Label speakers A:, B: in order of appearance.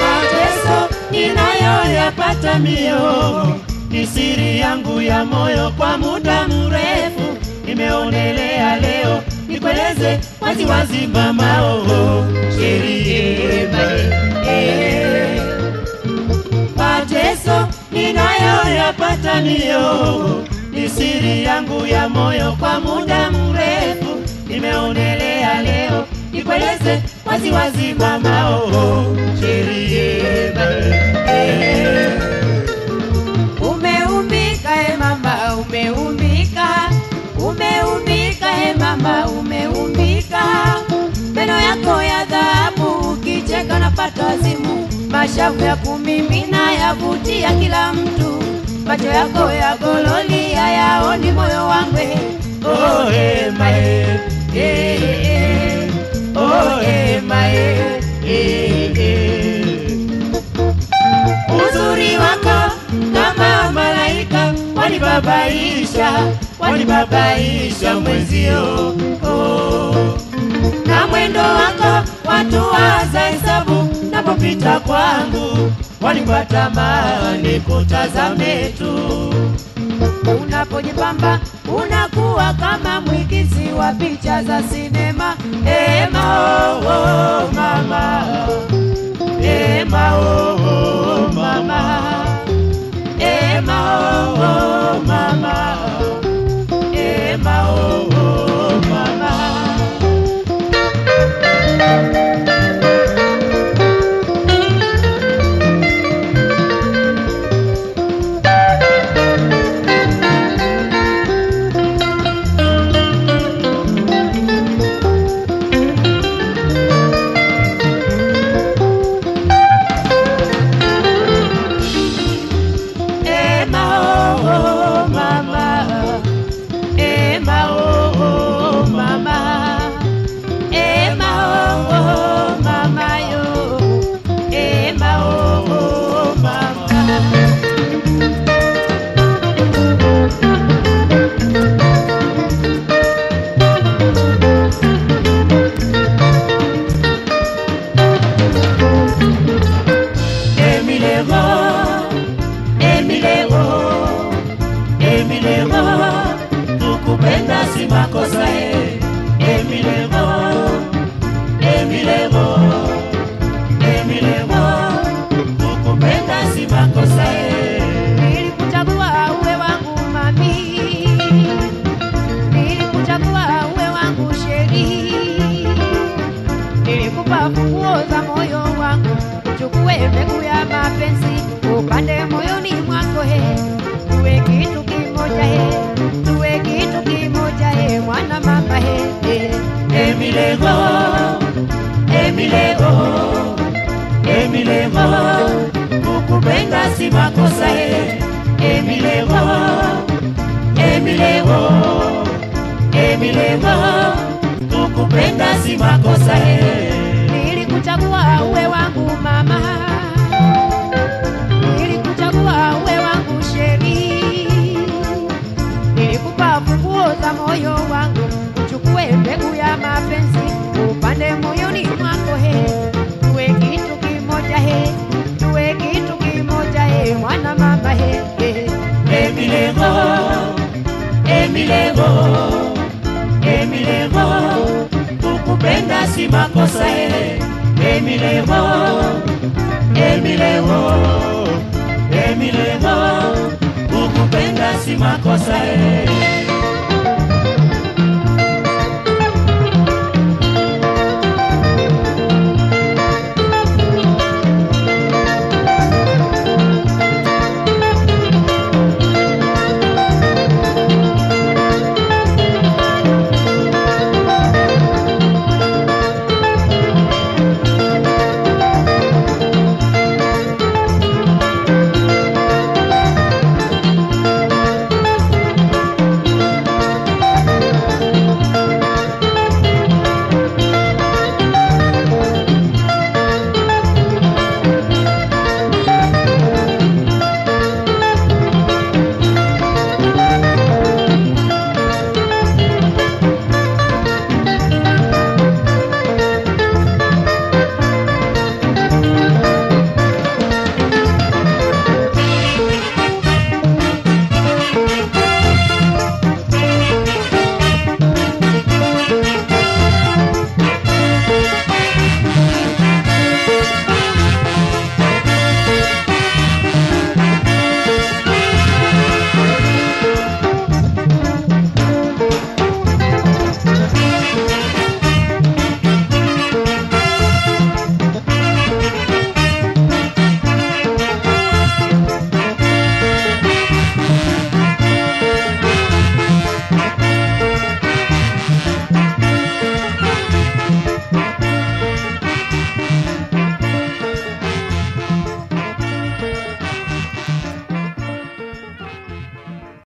A: Mateso ninayoyapata mio ni siri yangu ya moyo kwa muda mrefu, nimeonelea leo nikueleze wazi wazi mama, oh sherie eh. Mateso ninayoyapata mio ni siri yangu ya moyo kwa muda mrefu, nimeonelea leo nikueleze wazi wazi mama, oh sherie eh.
B: Umeumbika e mama, umeumbika, umeumbika e mama, umeumbika. Meno yako ya dhahabu, ukicheka napata wazimu. Mashavu ya kumimina yavutia kila mtu. Macho yako ya gololi hayaoni moyo wangu.
A: Oh eh my eh eh, oh eh my eh eh. Uzuri wako kama malaika wanibabaisha, wanibabaisha mwenzio, oh. Na mwendo wako watu waza hesabu, napopita kwangu wanipatamani kutazame tu.
B: Unapojipamba unakuwa kama mwigizi wa picha za sinema.
A: Ema oh, oh mama, ema oh, oh mama, ema oh, oh mama, ema oh, oh mama. Ema oh, oh mama, ema oh, oh mama, ema oh, oh mama yo, ema oh, oh mama. Emilego, Emilego, Emilego, kukupenda si makosa eh. Emilego, Emilego, Emilego, kukupenda si makosa eh.
B: Nilikuchagua uwe wangu mami, nilikuchagua uwe wangu sheri, nilikupa funguo za moyo wangu, uchukue mbegu ya mapenzi upande moyoni mwako he, tuwe kitu kimoja he, tuwe kitu kimoja he, mwana mama he, he.
A: Emilego, Emilego, Emilego, kukupenda si makosa eh. Emilego, Emilego, Emilego, kukupenda si makosa eh.
B: Nilikuchagua uwe wangu mama, nilikuchagua uwe wangu sheri, nilikupa funguo za moyo wangu, uchukue mbegu ya mapenzi upande moyoni mwako he, tuwe kitu kimoja he, tuwe kitu kimoja he, mwana mama he, he.
A: Emilego, Emilego, Emilego, kukupenda si makosa eh. Emilego, Emilego, Emilego, kukupenda si makosa eh.